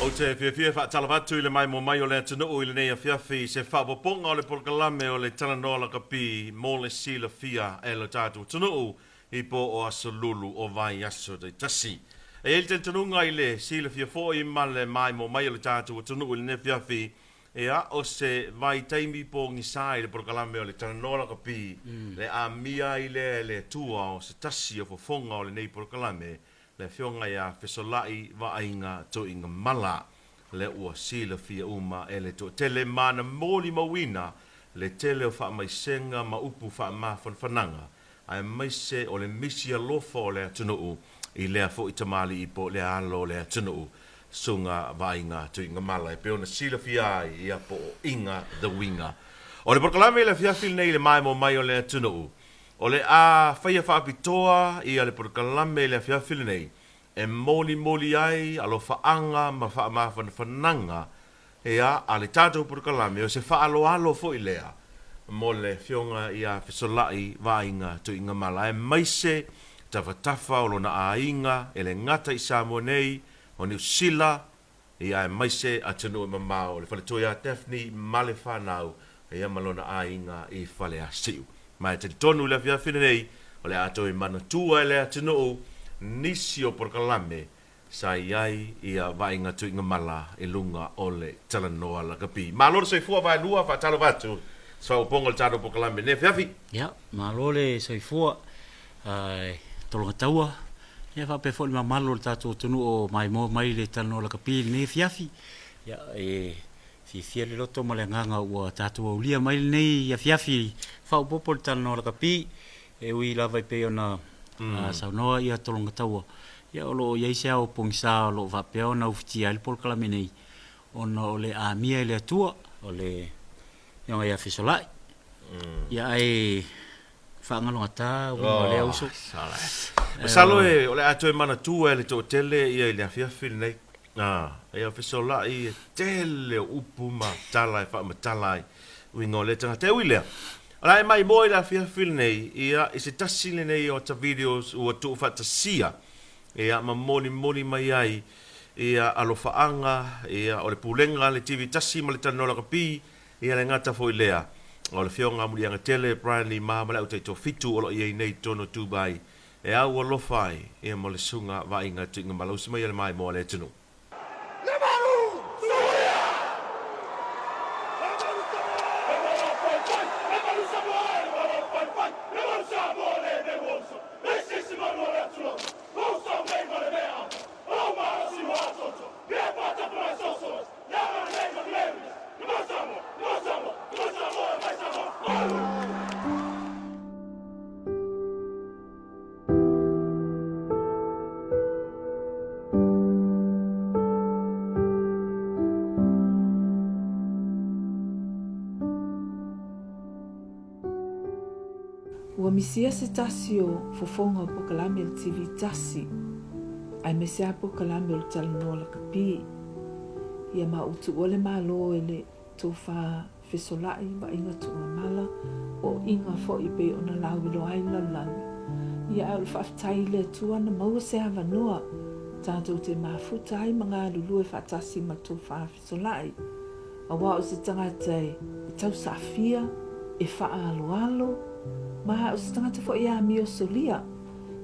Ou te fiafia e faatalofa atu i le maimoa mai o le atunuu i lenei afiafi i se faaopoopoga o le polokalame o le Talanoa Lakapi mo le silafia e lo tatou atunuu i po o aso lulu o vaiaso taitasi. E i ai le talitonuga i le silafia foi ma le maimoa mai o le tatou atunuu i lenei afiafi, ia, o se vaitaimi pogisa i le polokalame o le Talanoa Lakapi le amia ai lea e le Atua o se tasi o fofoga o lenei polokalame, le Afioga ia Fesola'i Vaaiga Toigamala, lea ua silafia uma e le toatele ma na molimauina le tele o faamaisega ma upu faamafanafanaga, aemaise o le misi alofa o le atunuu i lea foi tamalii po o lea alo o le atunuu, Susuga Vaaiga Tuigamala, e pei ona silafia ai ia po o Iga the Winger. O le polokalame i le afiafi lenei i le maemo mai o le atunuu, O le a faia faapitoa ia le polokalame i le afiafi lenei e molimoli ai alofaaga ma faamafanafanaga ia a le tatou polokalame, o se faaaloalo foi lea mo le Afioga ia Fesola'i Vaaiga Tuigamala aemaise tafatafa o lona aiga e le gata i Samoa nei, o Niu Sila, Ia aemaise atunuu e mamao, le faletua ia Daphne ma le fanau, ia ma lona aiga i Faleasiu. Ma e talitonu i le afiafi lenei, o le a toe manatua e le atunuu nisi o polokalame sa i ai ia vaaiga tuigamala i luga o le talanoa lakapi. Malo le soifua vaelua, faatalofa atu i se faaopoopoga o le tatou polokalame i lenei afiafi. Ia, malo le soifua. Tologa taua, ia faapea foi le mamalu o le tatou atunuu o maimoa mai le talanoa lakapi i lenei afiafi. Ia, e fiafia le loto ma le agaga ua tatou aulia mai lenei afiafi faaopoopo le talanoa lakapi. E ui lava e pei ona saunoa ia Tologa taua, ia o lo o i ai se ao pogisa o lo o faapea ona ufitia ai le polokalame nei, ona o le amia e le Atua, o le Afioga ia Fesolai. Ia ae Faagalogata uiga o lea uso. Masalo e o le a toe manatua e le toatele ia i le afiafi lenei. Ia fesola'i e tele o upu ma tala e faamatala ai uiga o lea tagata. E ui lea, o le a e maimoa i le afiafi lenei ia i se tasi lenei o ata videos ua tuufaatasia ia ma molimoli mai ai ia alofaaga ia o le pulega a le TV tasi ma le Talanoa Lakapi Ia le gata foi lea, o le Afioga Muliagatele Brian Lee Ma ma le au taitoafitu o lo o i ai nei i totonu o Dubai e au alofa ai ia mo le susuga vaaiga tuiga malausi mai a le maimoa a le atunuu. Ua misia se tasi o fofoga o pokalame o le TV tasi, aemaise a pokalame o le talanoa lakapi. Ia ma ua tuua le Malo e le tofa fesolaʻi vaaiga tuugamala po o iga foi e pei ona lauiloa ai le lalolagi. Ia ae o le faafetai i le Atua na maua se avanoa tatou te mafuta ai ma galulue faatasi ma le tofa fesolaʻi, aua o se tagata e tausaafia, e faaaloalo, ma o se tagata foi e amio solia.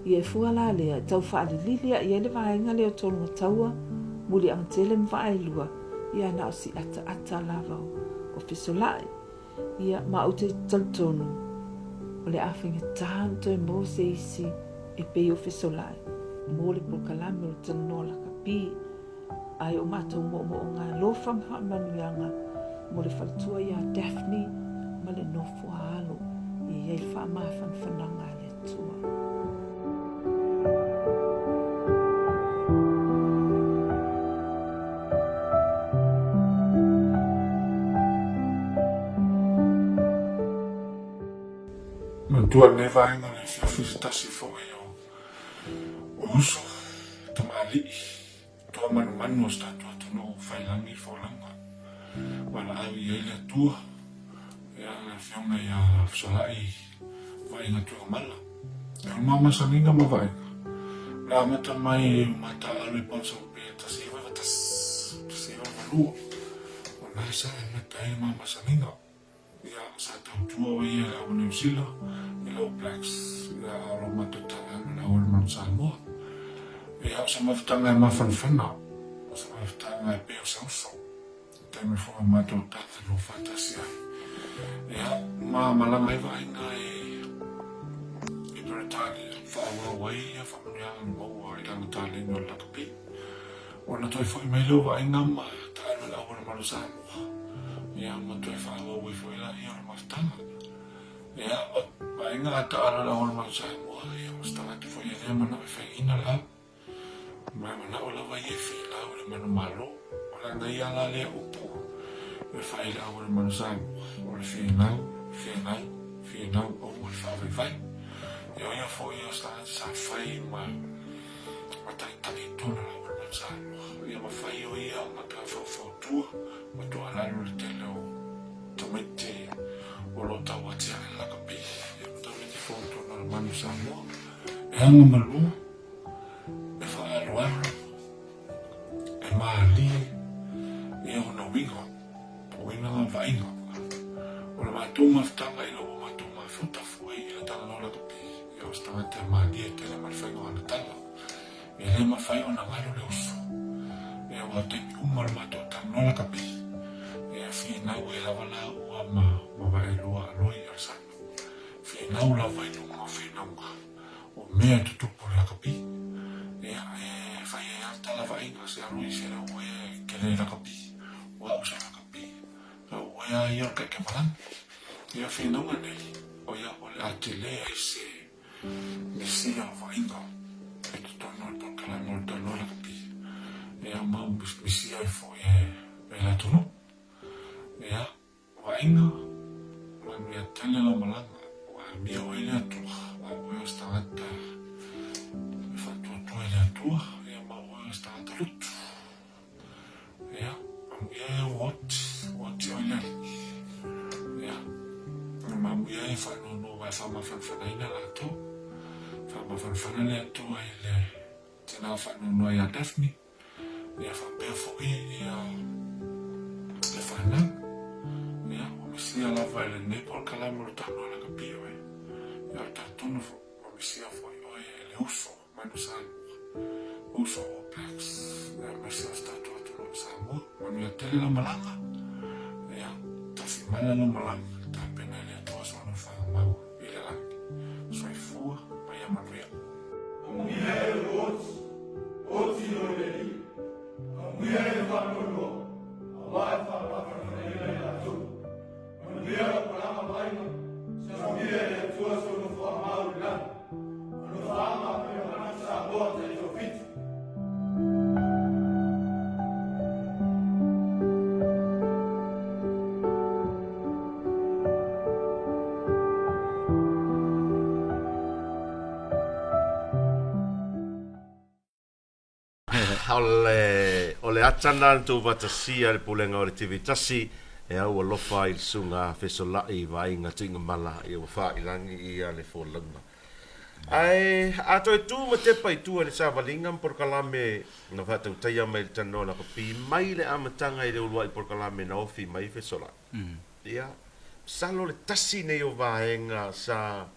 Ia e fua la lea e tau faalilili aʻe ai le vaega lea o Tologataua, Muliagatele ma Vaaelua, ia na o si ataata lava o Fesolaʻi. Ia ma ou te talitonu, o le a faigata ona toe maua se isi e pei o Fesolaʻi mo le polokalame o le talanoa lakapi. Ae o matou moomooga alofa ma faamanuiaga mo le faletua ia Daphne ma le nofo a alo e i ai le faamafanafanaga a le Atua. Manatua lenei vaega o le afiafi se tasi foi o uso, tamalii. Toa manumanu o se tatou atunuu fai lagi le folauga. Valaau i ai le Atua, ia le Afioga ia Fesolai Vaaiga Tuigamala. O le ma masaniga ma vaaiga, na amata mai i mataalo i Pausaupe 1991. Vaelua. O lena sa amata ai le ma masaniga. Ia, sa tautua o ia i le au Niu Sila, i le All Blacks, ia, a o lo matou talaaga i le au o le Manu Samoa. Ia, o se mafutaga e mafanafana, o se mafutaga e pei o se uso, i taimi foi o matou tatalua faatasi ai. Ia, ma malaga ai vaaiga i, i Peretania, faaauau ai ia faamanuiaga na maua i lana taleni o le lakapi. Ona toe foi mai lea o vaaiga ma taalo i le auala malo Samoa, ia ma toe faaauau ai foi laia o le mafutaga. Ia, o vaaiga a taalo i le auala malo Samoa, ia o se tagata foi e le manao e faiaina le au. Ma e manao lava ia e finau i le manumalo. O lana ia la lea upu e fai i le auala malo Samoa, o le finau, finau, finau aua le faavaivai. Ia o ia foi o se tagata sa fai ma ma taitai i totonu o le auala malo Samoa. Ia ma fai o ia ma toe faufautua ma tuualalo i le tele o tamaiti o lo o tau atiae i le lakapi ia ma tamaiti fou i totonu o le manu Samoa. E aga malu, e faaaloalo, e malie ia ona uiga, o uiga na vaaiga. O le matou mafutaga ina ua matou mafuta foi i le talanoa lakapi, ia o se tagata e malie tele ma le faiga o ana tala. E le mafai ona galo le uso. Ia aua o taimi uma o le matou talanoa lakapi, ia finau ai lava laua ma ma Vaelua Aloi Alessandro. Finau lava i luga o finauga o mea e tutupu i le lakapi. Ia e fai ai lava le tala vaaiga se Aloi se le ua e kele i lakapi, ua au se lakapi. Ua e a ia o le kaikaimalani. Ia finauga nei, o ia o le a tele ai se Mesia o vaaiga i totonu o le polokalame o le Talanoa Lakapi, ia ma ua misia ai foi e le atunuu. Ia, vaaiga, manuia tele lau malaga, ua amio ai le Atua, a o oe o se tagata e faatuatua i le Atua, ia ma o oe o se tagata lotu. Ia, amuia e ua oti, ua oti oe le Alii. Ia, ma amuia e faanoanoa aua e faamafanafanaina latou. Faamafanafana le Atua i le tina faanoanoa ia Daphne, ia faapea foi ia le fanau. Ia, ua misia lava e lenei polokalame o le talanoa lakapi oe. Ia, o le talitonu foi, ua misia foi oe e le uso. Manu Samoa, uso All Blacks, aemaise o si tatou atunuu o Samoa. Manuia tele lau malaga, ia tafimana lau malaga, tapena e le Atua sona faamau i le lagi. Soifua ma ia manuia. Amuia e le oti, oti loa i le Alii. Amuia e le faanoanoa, aua e faamafanafanaina i latou. Manuia lau malaga vaiga, Samia e le Atua sou nofoaga mau i le lagi. Alofaga pe manatu Samoa taitoafitu. O le ata lena na tou vatasia i le Pulega o le TV tasi, e au alofa ai i le susuga Fesola'i Vaaiga Tuigamala ia ua faailagi ia le folauga. Ae a toe tu ma tepa i tua i le savaliga ma polokalame na faatautaia mai i le talanoa lakapi mai le amataga i le uluai polokalame na ofi mai Fesola'i. Ia, masalo le tasi nei o vaega sa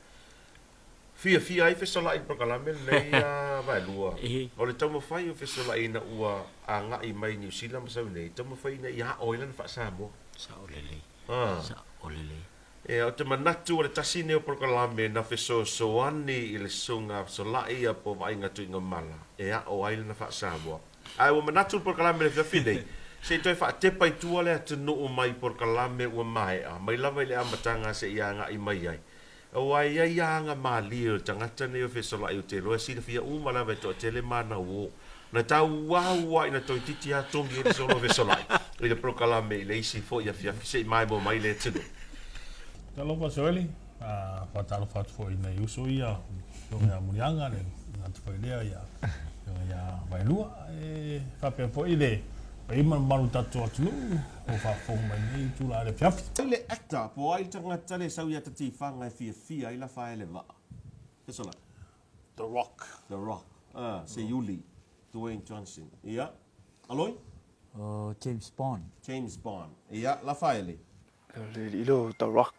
Fiafia ai fesola'i i le polokalame lenei a Vaelua. O le taumafai o fesola'i ina ua agai mai i Niu Sila ma sau nei, taumafai ina ia aʻo ai lana faa-Samoa. Sao lelei. Sao lelei. Ea, ou te manatu o le tasi lenei o polokalame na fesoasoani i le susuga fesola'i ia po o Vaaiga Tuigamala e aʻo ai lana faa-Samoa. Ae ua manatu le polokalame i le afiafi nei, se i toe faatepa i tua le atunuu mai polokalame ua maea mai lava i le amataga seia agai mai ai. Aua e i ai ia aga malie o le tagata nei o Fesola'i ou te iloa e silafia uma lava e toatele ma ana uō. Na tauau lava ina toeitiiti lava togi ai le solo o Fesola'i i le polokalame i le isi foi afiafi se i maimoa mai le atunuu. Talofa Soeli, faatalofa atu foi i nai uso ia, Afioga ia Muliaga, le tagata foi lea ia Afioga ia Vaelua, e faapea foi le paia ma le mamalu o le tatou atunuu o faafofoga mai nei itula i le afiafi. Ai le actor po o ai le tagata le sau ia Tatifaga e fiafia ai Lafaele Vaa? Fesolai. The Rock. The Rock. Ah, Seiuli. Dwayne Johnson. Ia. Aloi? O James Bond. James Bond. Ia, Lafaele. O le alii lea o The Rock.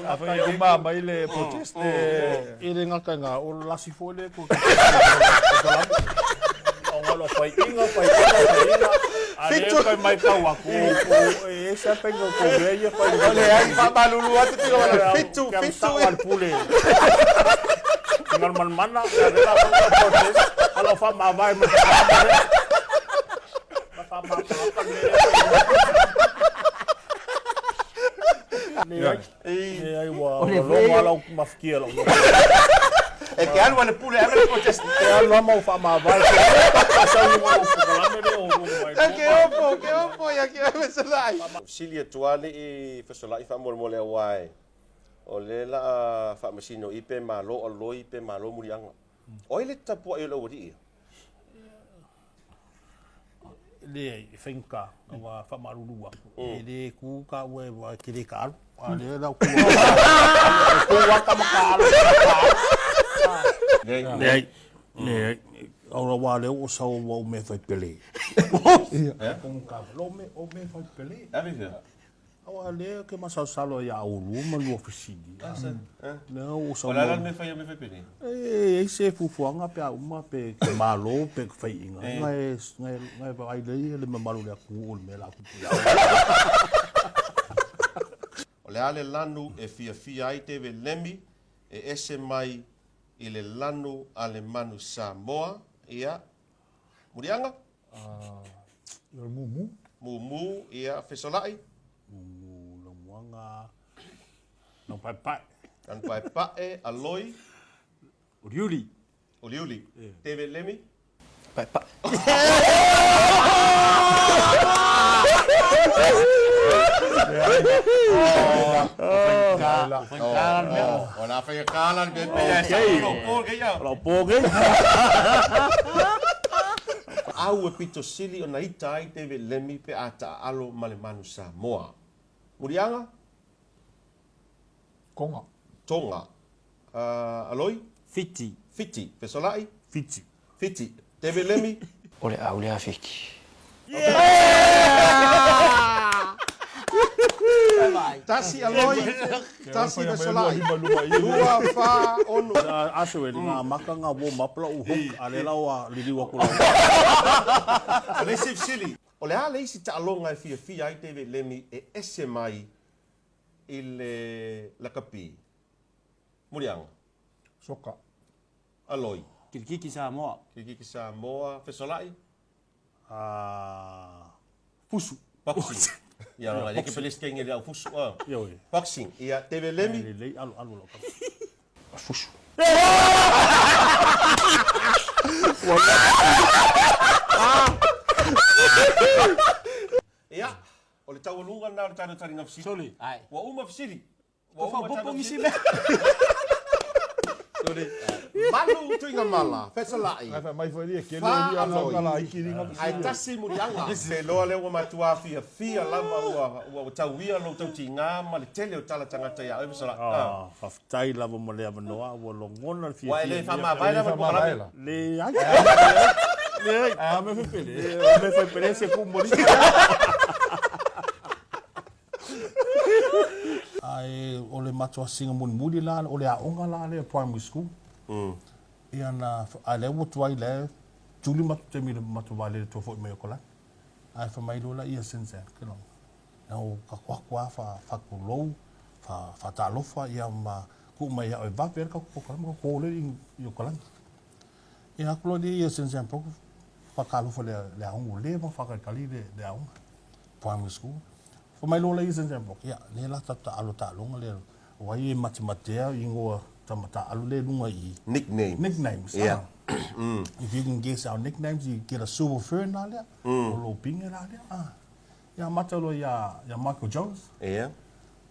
Afai e uma mai le protest e le gata i o le lasi foi le ko o ngalo fai inga fai inga fai inga a le fai mai tau aku o e se pe ko ko ve ye fai o le ai fa malulu atu ti o le fitu fitu al pule ngal man mana le la protest ala fa ma vai ma Leai, ua logo lava lau mafutia lau logo. E te alu a le pule ave le protest. Te alu lava ma ou faamavae. Sau i luga o polokalame lea o luga mai. E ke opo, ke opo ia ke ave fesolai. Sili atu lava alii fesolai faamolemole aua e o lea la a faamasino i pe malo aloi pe malo muliaga. O ai le tapuai o le aualii ia? Leai, e faigata, ua faamalulu atu, e le tu taua e te le taalu. A lea la tu tu ata ma taalu. Leai, leai, aua aua lea ua sau ua ou mea fai pele. Lo me o mea fai pele. Aua lea ke masalosalo ai ia oulua ma lua fesili. Lea ua sau. O le a la le mea fai a mea fai pele? E i ai se fuafuaga pe a uma pe ke malo pe ke faiiga. Ngai ngai ngai vaai lelei le mamalu o le atunuu o le mea la tupu ia oe. O le a le lanu e fiafia ai David Lemi e ese mai i le lanu a le manu Samoa, ia, Muliaga? O le mumu. Mumu, ia, Fesolai? Mumu, Laumuaga, Laupaepae. Lanupaepae, Aloi? Uliuli. Uliuli. David Lemi? Paepae. O le a faigata la le mea pei e sau lou po kei a. Lau po kei. Au e pito sili ona ita ai David Lemi pe a taaalo ma le manu Samoa. Muliaga? Tonga. Tonga. Aloi? Fiti. Fiti. Fesolai? Fiti. Fiti. David Lemi? O le au lea Fiti. Tasi Aloi, tasi Fesolai. Lua, fa, ono. Aso e nga maka nga warm up lau hook a lea la ua liliu atu lau. O le isi fesili, o le a le isi taaloga e fiafia ai David Lemi e ese mai i le lakapi? Muliaga. Soka. Aloi. Kirikiki Samoa. Kirikiki Samoa. Fesolai. Fusu. Boxing. Ia, yeah, ke peleste nge le au fusu. Boxing. Ia, David Lemi. Lelei alu alu lau kama. Fusu. Ia, o le taualuga lena o le tatou taliga fesili. Soli. Ua uma fesili. Ua faaopoopo nisi mea. Malu Tuigamala, Fesolai, Ae fai mai foi ia, kele Fa o ia Aloi, nga laiki ni nga ae tasi muliaga. Te iloa lea ua matua fiafia lava ua ua tauia lou tautiga ma le tele o tala tagata ia oe Fesolai. Ah, faafetai lava mo le avanoa, ua logona le Ua e le fiafia. faamavae lava le polokalame. Leai. Leai. A mea fai pele. A mea fai pele se ku moli. Ae o le matou asiga mulimuli la, o le aoga la lea primary school. Ia na, a lea ua tuai la e tuli matou taimi i le matou vaalele toe foi mai o Kalani. Ae fai mai loa laia since then, ke logo. Na o tatou atu lava fa, faatulou, fa, faatalofa ia ma tuu mai ia oe vave ai le tatou polokalame, tatou o lea i, i Okalani. Ia atu loa lea ia since then, faatalofa i le aoga ua leva ona faatalitali le aoga. Primary school. Fai mai loa laia Zenzenbrock, ia, lea la tatou taaalo taaloga lea, o ai e matematea ingoa tama taaalo lea i luga i i. Nicknames. Nicknames, Yeah. ah. If you can guess our nicknames, you get a silver fern la lea, o lou pinge la lea, ah. Ia amata loa ia, ia Michael Jones. Yeah.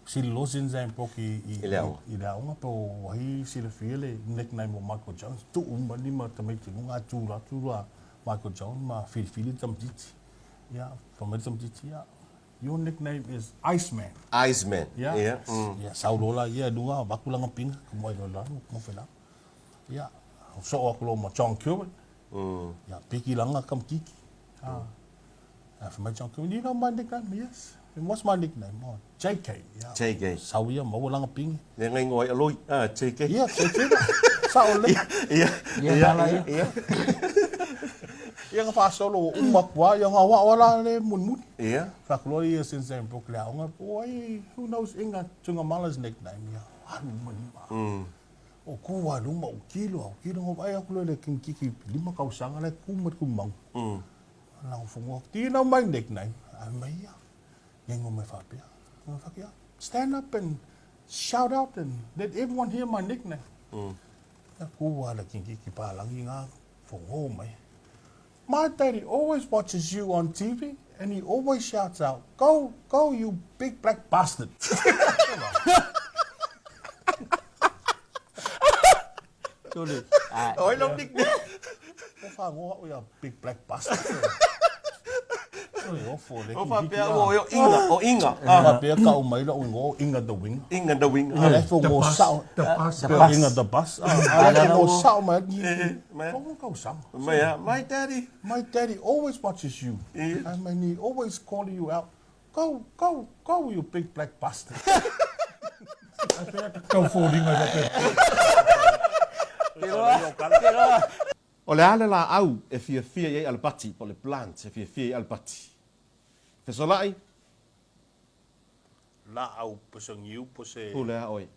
Sili loa Zenzenbrock i, i, I le aoga. I le aoga, po o ai silafia le nickname o Michael Jones. Tuu uma lima tamaiti i luga, a tu atu loa Michael Jones ma filifili le tamaitiiti. Ia, fai mai le tamaitiiti, ia, your nickname is Iceman. Iceman. Ia, Ia. ia, sau loa la ia i luga, avatu lana pinga, tumu ai loa i lalo, nofe i lalo. Ia, Soo aku loa ma John Kirwan. Ia, piki langa kamakiki. Ia, fai mai John Kirwan, you know my nickname? Yes. And what's my nickname? Oh, JK. Ia, JK. Sau ia, maua langa pingi. Le ngai ngoa i aloi, ah, JK. Ia, JK. Sao le. Ia, ia, ia, ia. Ia ka faasolo ua uma aku lava, ia ga o a'u lava la le mulimuli. Ia. Fai atu loa ia Sensei Brooke i le aoga, Oi, who knows Inga Tugamala's nickname? Ia, alu uma lima. O ku lava i luma, ou kilo, ou kilo, ona ou vaai atu lea i le kikiki 5 tausaga la e tu mai le tumau. Lana fugua, do you know my nickname? Fai mai ia, ngengo mai faapea. Ona fai atu, ia, stand up and shout out and let everyone hear my nickname. Ia, ku lava le kikiki palagi nga, fogo mai. My daddy always watches you on TV and he always shouts out, Go, go you big black bastard. Tole. Oi lau nickname. Ua fagoa au ia big black bastard. Oi, ofo le O faapea ua o Inga, o Inga. Faapea tau mai lou igoa o Inga the Winger. Inga the Winger. A la e fogo sao. The bus. The bus. Inga the bus. A la e fogo sao mai. Fogo tausaga. Mai a, my daddy. My daddy always watches you. And he always calling you out. Go, go, go you big black bastard. Tau foliga i faapea. O le a le laau e fiafia i ai Alapati, po o le plant e fiafia i ai Alapati? Fesolai? Laau po se niu po se. Pule a oe.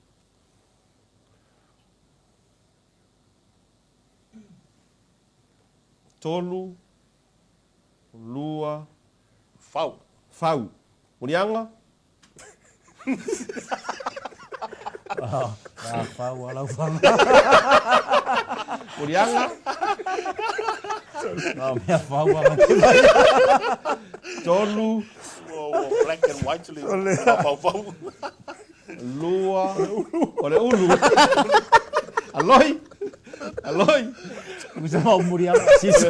Tolu, lua. Fau. Fau. Muliaga. A fau a lau fanga. Muliaga. Na mea fau a mate mai. Tolu. Ua black and white le mafaufau. Lua. O le ulu. Aloi. Aloi. Usa mau Muliaga. Siso.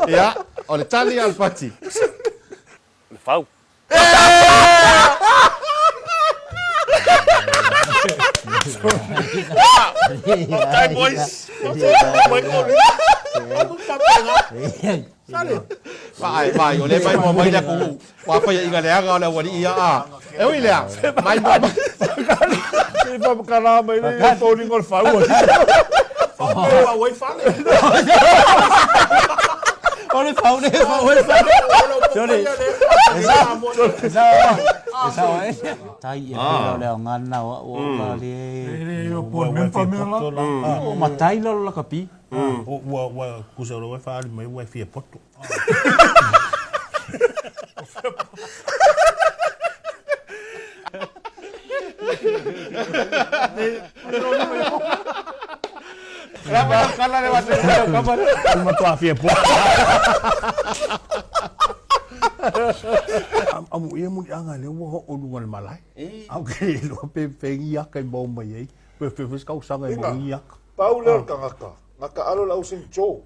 Ia, o le tali a le pati. Le fau. Time boys. Vai, vai, o le mai mo mai le ku. Ua faia iga leaga o le aualii ia a. E ui lea, mai mo mai. Se i whakamana mai le foliga o le fau. Fau ai fale. O le fau le fau e fale. Sorry. E sao. E sao e. Tai e pela o le aoga lena o au o ka le. Le o pon mempa mea la. O matai lalo la kapi. Ua ua kusa ua whaali mai ua fia poto. Matua fia poto. Amu ia muli anga le ua ho olu le malae. Au ke lo pe pe ia kai mo mai ai. Pe pe pe tausaga e mo ia. Pau lea o le tagata, na taalo le au Saint Joe.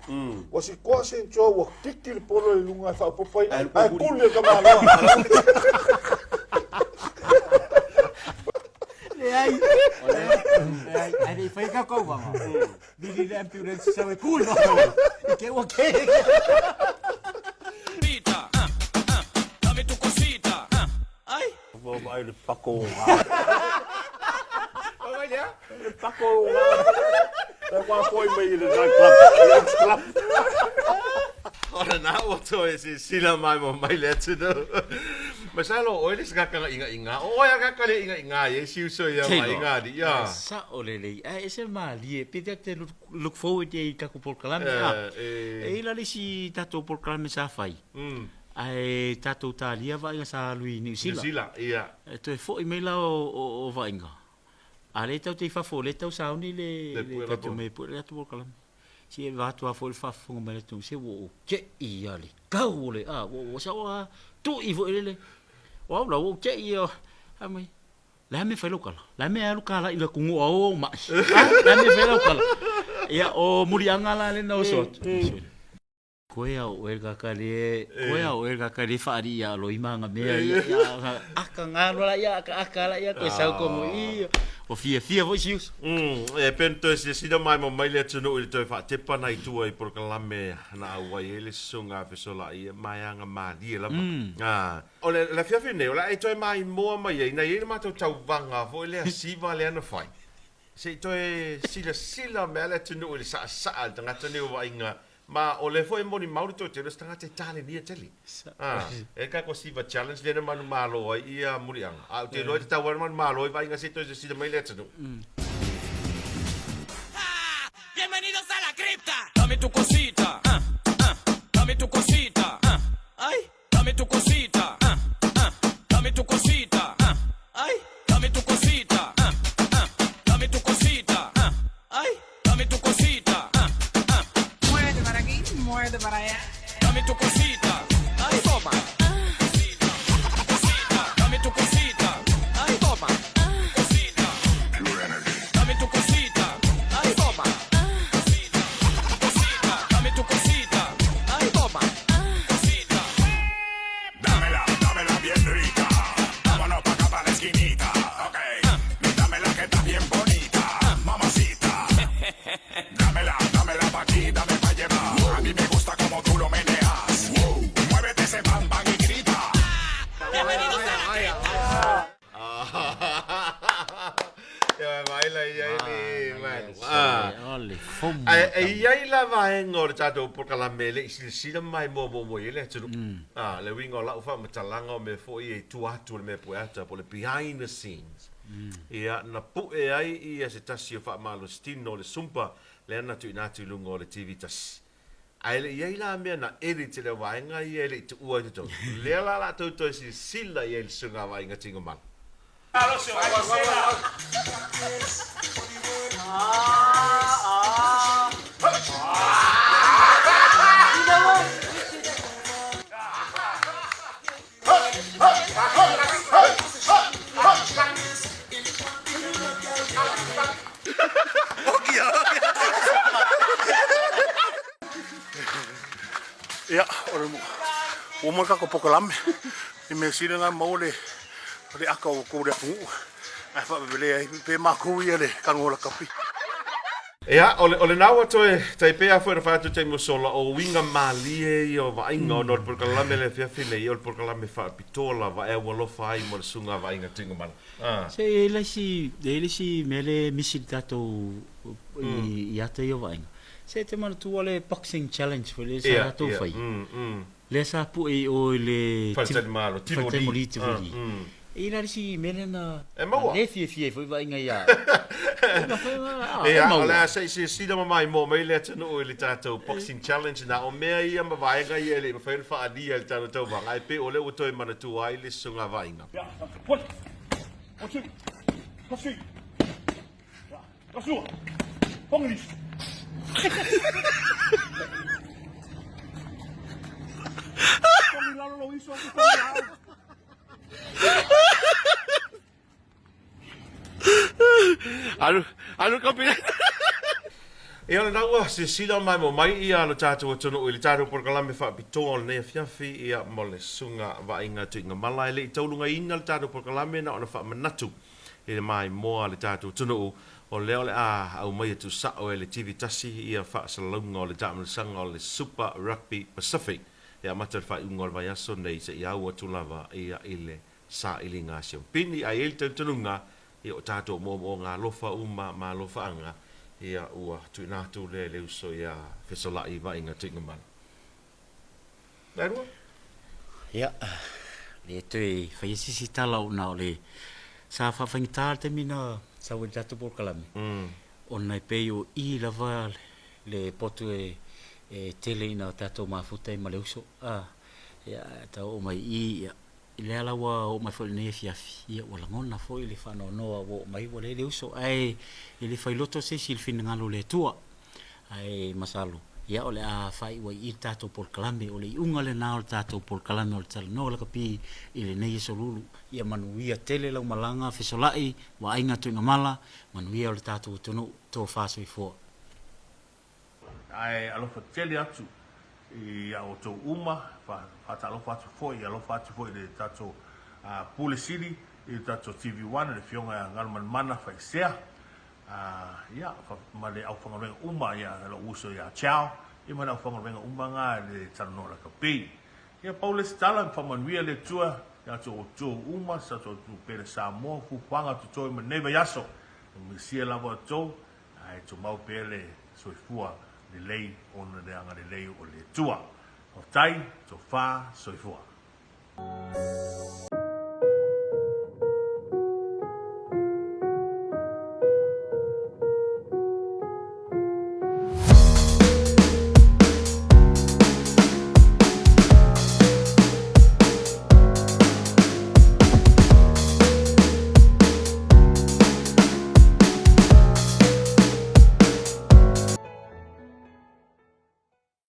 Ua sikoa Saint Joe ua kiki le polo i luga e faaopoopo ai, ae kuli le tamaloa. Leai, leai, ae le i faia kau kauvaga, vili le ambulance sau e ku i fafo, i te ua ke. Ua vaai le pako o ngā. Ua vaai le a? Le pako o ngā. Le wā foi mai i le night club. Le ex club. O lena ua toe silasila mai mo mai le atunuu. Masalo o oe le isi kaka ingainga. O oe a kaka le ingainga i e si uso ia mai inga ali. Ia. Sao lelei. Ae ese malie. Pe te te look forward i takou polokalame. E i la le isi tatou polokalame sa fai. Ae tatou talia vaaiga sa alu i Niu Sila. Niu Sila, ia. E toe foi mai la o vaaiga, a lea tau te i fafo, lea tau sauni le le tatou mea e pue le tatou polokalame. Si e vaeatu lava foi le faafofoga mai a le atunuu, se ua ou tei lava le kau o le a, ua ua sao lava tui foi lele. O au la ua ou tei lava, fai mai, le a le mea e fai lau tala? Le a le mea e alu kalai i le atunuu a o ou mai? A, le a le mea e fai lau tala? Ia, o muliaga la lea na oso atu. Koe a oe le kaka le, koe a oe le kaka le whaari ia alo i manga mea ia, ia, aka ngalo la ia, aka aka la ia, koe sau komo i. Ua fiafia foi si uso. E pei ona toe silasila maimoa mai le atunuu i le toe faatepa nai tua i polokalame na auai ai le Susuga a Fesola'i, e maeaga malie lava. O le afiafi lenei, o le a e toe maimoa mai ai, na i ai le matou tauvaga foi lea siva lea na fai, se i toe silasila mai lava le atunuu i le saasaa o le tagata nei o vaaiga Ma o lea foi e molimau le toatele o se tagata e talenia tele. A, e le tatou Siva Challenge lea na manumalo ai ia Muliaga, ae ou te iloa e tatau lava ona manumalo ai vaaiga se i toe silasila mai le atunuu. Muévete para aquí, muévete para allá. Dame tu cosita, ay, toma. Cosita, dame tu cosita, ay, toma. Cosita, dame tu cosita, ay, toma. Cosita, dame tu cosita, ay, toma. Cosita. Dámela, dámela bien rica. Vámonos pa' acá pa' la esquinita. Ok. Dámela que está bien bonita. Mamacita. Dámela, dámela pa' aquí, dame pa' llevar. A mí me gusta como tú lo meneas. Muévete ese bam bam y grita. Ia, vaai la i ai le vaega. O le fomu. Ae e i ai la vaega o le tatou polokalame e le i silasila mai muamua i ai le atunuu. A, le uiga o lau faamatalaga o mea foi ia i tua atu o le mea pueata po o le behind the scenes. Ia, na pue ai ia se tasi o faamalositino o le Sumpa lea na tuuina atu i luga o le TV tasi. Ae le i ai la mea na edit i lea vaega ia e le i tuua i totonu. Lea la latou toe silasila i ai i le susuga a Vaaiga Tigomala. Ia, o le ua uma le tatou polokalame. I mea sili lena maua le le aka o kou le atunuu ae faavelevelea ai pe matou ia le talanoa lakapi. Ia, o le, o lena ua toe tai pei lava foi ona fai atu i taimi ua sola, o uiga malie ia o vaaiga ona o le polokalame lea afiafi nei, o le polokalame faapitoa lava e aualofa ai mo le susuga a Vaaiga Tuigamala. A. Se e i ai le isi, e i ai le isi mea lea e misi i le tatou, i ata ia o vaaiga. Se e te manatua le boxing challenge foi lea sa latou faia. Lea sa pue i o i le Faletalimalo, Tivoli, Tivoli. E i ai la le isi mea lea na le fiafia ai foi vaaiga ia au. Ia, o le a se i silasila ma maimoa mai le atunuu i le tatou boxing challenge na. O mea ia ma vaega ia e le i mafai ona faaalia i le tatou tauvaga, ae pei o lea ua toe manatua ai le susuga a Vaaiga. Alu, alu ka pila. Ia o lena ua silasila maimoa mai ia lo tatou atunuu i le tatou polokalame faapitoa o lenei afiafi ia mo le Susuga Vaaiga Tuigamala e le i taulugaina le tatou polokalame na ona faamanatu i le maimoa a le tatou atunuu, o lea o le a aumaia tuusao e le TV tasi ia faasalalauga o le taamilosaga o le Super Rugby Pacific e amata i le faaiuga o le vaiaso nei seia au atu lava ia i le sailiga a Siompini. Ae i ai le talitonuga, ia o tatou moomooga alofa uma ma alofaaga, ia ua tuuina atu lea i le uso ia Fesola'i Vaaiga Tuigamala. Vaelua. Ia, le toe faia se isi tala ona o le sa faafaigata le taimi na sau ai le tatou polokalame, ona e pei o i lava le potu e tele ina tatou mafuta ai ma le uso. Ia, tau oo mai i i, ia, lea la ua oo mai foi i lenei afiafi, ia ua lagona foi le faanoanoa ua oo mai ua leai le uso, ae e le failoto se isi i le finagalo o le Atua. Ae masalo, ia o le a faaiu ai i i le tatou polokalame. O le iuga lena o le tatou polokalame o le Talanoa Lakapi i lenei aso lulu. Ia manuia tele lau malaga fesola'i, vaaiga tuigamala, manuia o le tatou atunuu, tofa soifua. Ae alofa tele atu i a outou uma, faatalofa atu foi, alofa atu foi i le tatou Pule Sili. i le tatou TV One le Afioga ia Galumalemana Faisea, ia, ma le aufaigaluega uma, ia, lou uso ia Chow, ia ma le aufaigaluega uma na i le Talanoa Lakapi. Ia, pau le isi tala, faamanuia le Atua ia te outou uma, sa outou pele Samoa, fuafuaga totoe ma lenei vaiaso. E manuia lava outou, ae tumau pea le soifua lelei ona le agalelei o le Atua. Faafetai, tofa, soifua.